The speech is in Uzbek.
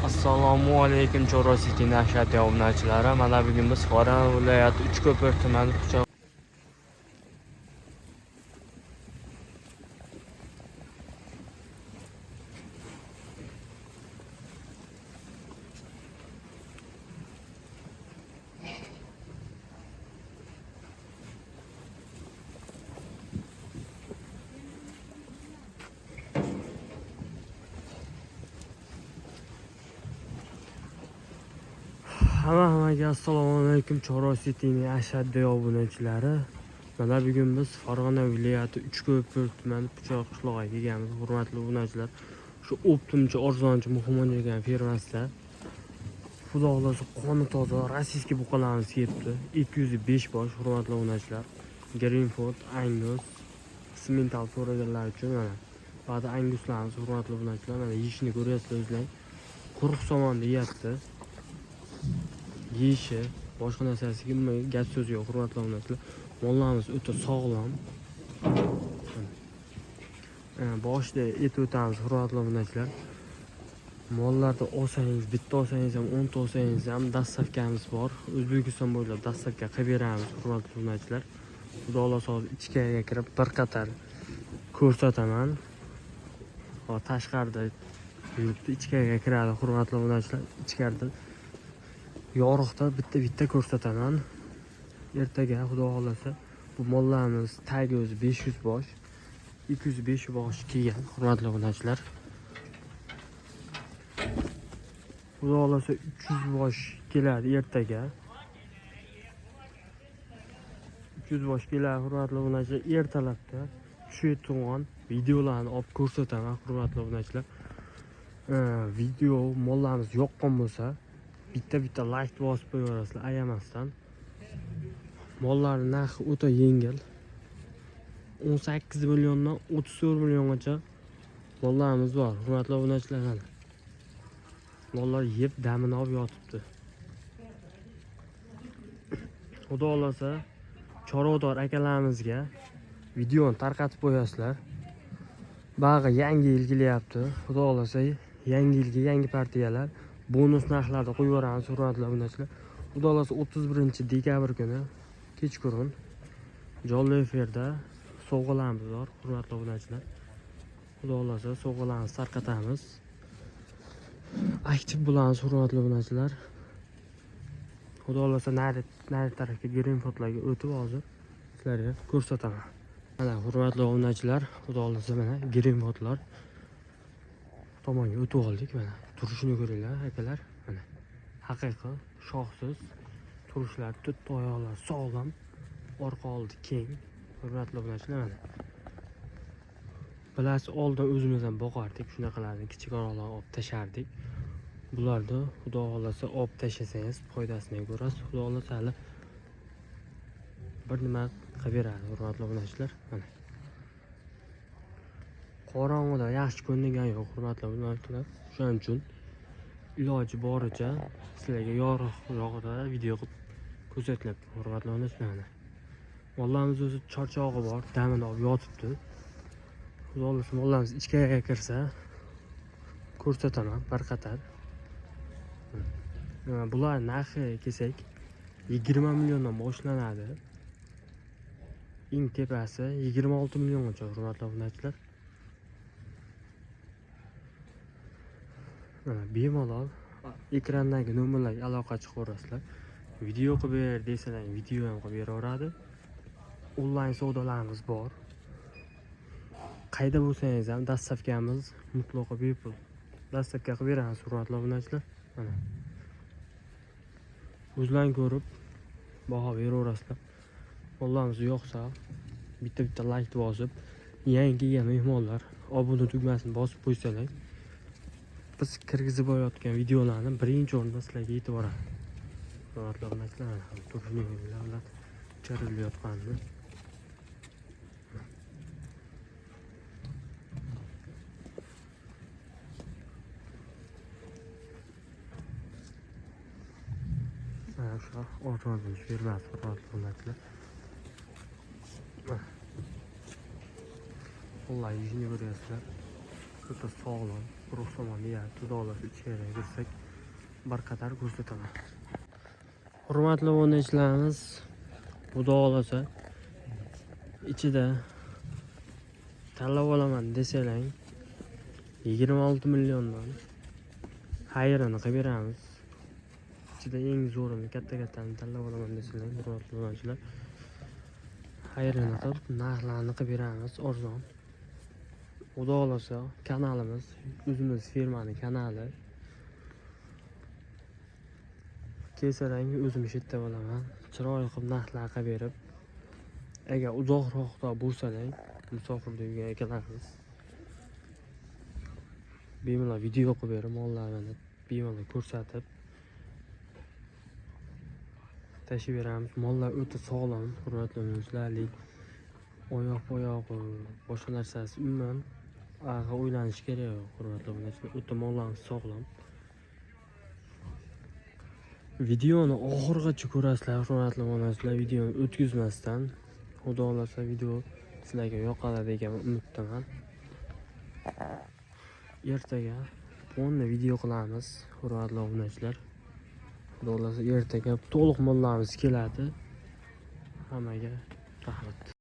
Assalomu alaykum Chorva City nashriyoti obunachilari. Mana bugun biz Farg'ona viloyati Uchko'pir tumani Pichoq Hamma hammaga assalomu alaykum Chorva Cityning ashaddiy obunachilari. Mana bugun biz Farg'ona viloyati Uchko'pir tumani Pichoq qishlog'iga kelganmiz. Hurmatli obunachilar, shu optimchi arzonchi Muhimon degan firmasida Xudo xohlasa qoni toza rossiyskiy buqalarimiz kelibdi. 205 bosh, hurmatli obunachilar. Greenford, Angus, Simmental so'raganlar uchun mana. Ba'zi Anguslarimiz, hurmatli obunachilar, mana yeyishini ko'ryapsizlar o'zlaring. Quruq somon deyapti. Yeyishi, boshqa narsasiga umuman gap so'z yo'q, hurmatli obunachilar. Mollarimiz o'ta sog'lom. Mana, boshida aytib o'tamiz, hurmatli obunachilar. Mollarni olsangiz, bitta olsangiz ham, 10 ta olsangiz ham dastavkamiz bor. O'zbekiston bo'ylab dastavka qilib beramiz, hurmatli obunachilar. Xudo xohlasa hozir ichkariga kirib bir qator ko'rsataman. Hozir tashqarida yuribdi, ichkariga kiradi, hurmatli obunachilar. Ichkarida yorug'da bitta-bitta ko'rsataman. Ertaga Xudo xohlasa bu mollarimiz tagi o'zi 500 bosh, 205 bosh kelgan, hurmatli obunachilar. Xudo xohlasa 300 bosh keladi ertaga. 300 bosh keladi, hurmatli obunachilar. Ertalabda tushayotgan videolarni olib ko'rsataman, hurmatli obunachilar. Video mollarimiz yoqqan bo'lsa, bitta-bitta like bosib qo'yaverasizlar ayamasdan. Mollarning narxi o'ta yengil. 18 milliondan 34 milliongacha mollarimiz bor, hurmatli obunachilar. Mana. Mollar yeb damini olib yotibdi. Xudo xohlasa chorvador akalarimizga videoni tarqatib qo'yasizlar. Bag'i yangi yil kelyapti. Xudo xohlasa yangi yilga yangi partiyalar bonus narxlarda qo'yib yuboramiz, hurmatli obunachilar. Xudo xohlasa 31 dekabr kuni kechqurun jonli efirda sovg'alarimiz bor, hurmatli obunachilar. Xudo xohlasa sovg'alarimizni tarqatamiz. Aktiv bo'lamiz, hurmatli obunachilar. Xudo xohlasa nari nari tarafga Greenfordlarga o'tib hozir sizlarga ko'rsataman. Mana hurmatli obunachilar, Xudo xohlasa mana Greenfordlar tomonga o'tib oldik mana. Turishini ko'ringlar, akalar. Mana haqiqiy shoxsiz turishlar, to'rtta oyoqlar sog'lom, orqa oldi keng. Hurmatli obunachilar, mana. Bilasiz, oldin o'zimiz ham boqardik, shunaqalarni kichikroqlarni olib tashardik. Bularni Xudo xohlasa olib tashlasangiz foydasini ko'rasiz. Xudo xohlasa hali bir nima qilib beradi, hurmatli obunachilar. Mana. Qorong'uda yaxshi ko'ringan yo'q, hurmatli obunachilar. Shuning uchun iloji boricha sizlarga yorug'roqda video qilib ko'rsatilyapti, hurmatli obunachilar. Mana. Mollarimiz o'zi charchog'i bor, damini olib yotibdi. Xudo xohlasa mollarimiz ichkariga kirsa ko'rsataman bir qator. Bular narxi kelsak 20 milliondan boshlanadi. Eng tepasi 26 milliongacha, hurmatli obunachilar. Mana bemalol ekrandagi nomerlarga aloqa chiqaverasizlar. Video qilib ber desalar video ham qilib beraveradi. Onlayn savdolarimiz bor. Qayda bo'lsangiz ham dastavkamiz mutlaqo bepul. Dastavka qilib beramiz, hurmatli obunachilar. Mana. O'zlaring ko'rib baho beraverasizlar. Mollarimiz yo'qsa bitta-bitta like bosib, yangi kelgan mehmonlar obuna tugmasini bosib qo'ysalar, biz kirgizib borayotgan videolarni birinchi o'rinda sizlarga yetib boradi. Hurmatli obunachilar, mana turishini ko'ringlar, chirilayotganini. Mana shu ortmo'lni bermas, hurmatli obunachilar. Mana. Vallahi yuzini ko'ryapsizlar. O'ta sog'lom, quruq somon deyapti. Xudo xohlasa, ichkariga kirsak, bir qator ko'rsataman. Hurmatli obunachilarimiz, xudo xohlasa, ichida tanlab olaman desalang, 26 milliondan xayrini qilib beramiz. Ichida eng zo'rini, katta kattani tanlab olaman desalang, hurmatli obunachilar, xayrini qilib, narxlarni qilib beramiz arzon. Xudo xohlasa, kanalimiz o'zimiz firmani kanali. Kelsalang, o'zim shu yerda bo'laman. Chiroyli qilib narxlar qilib berib, agar uzoqroqda bo'lsalang, musofirda yurgan akalarimiz, bemalol video qilib berib, mollarni bemalol ko'rsatib tashlab beramiz. Mollar o'ta sog'lom, hurmatli obunachilar, oyoq oyog'i, boshqa narsasi umuman ag'a o'ylanish kerak yo'q, hurmatli obunachilar. O'ta mollarimiz sog'lom. Videoni oxirigacha ko'rasizlar, hurmatli obunachilar, videoni o'tkazmasdan. Xudo xohlasa, video sizlarga yoqadi degan umiddaman. Ertaga полный video qilamiz, hurmatli obunachilar. Xudo xohlasa, ertaga to'liq mollarimiz keladi. Hammaga rahmat.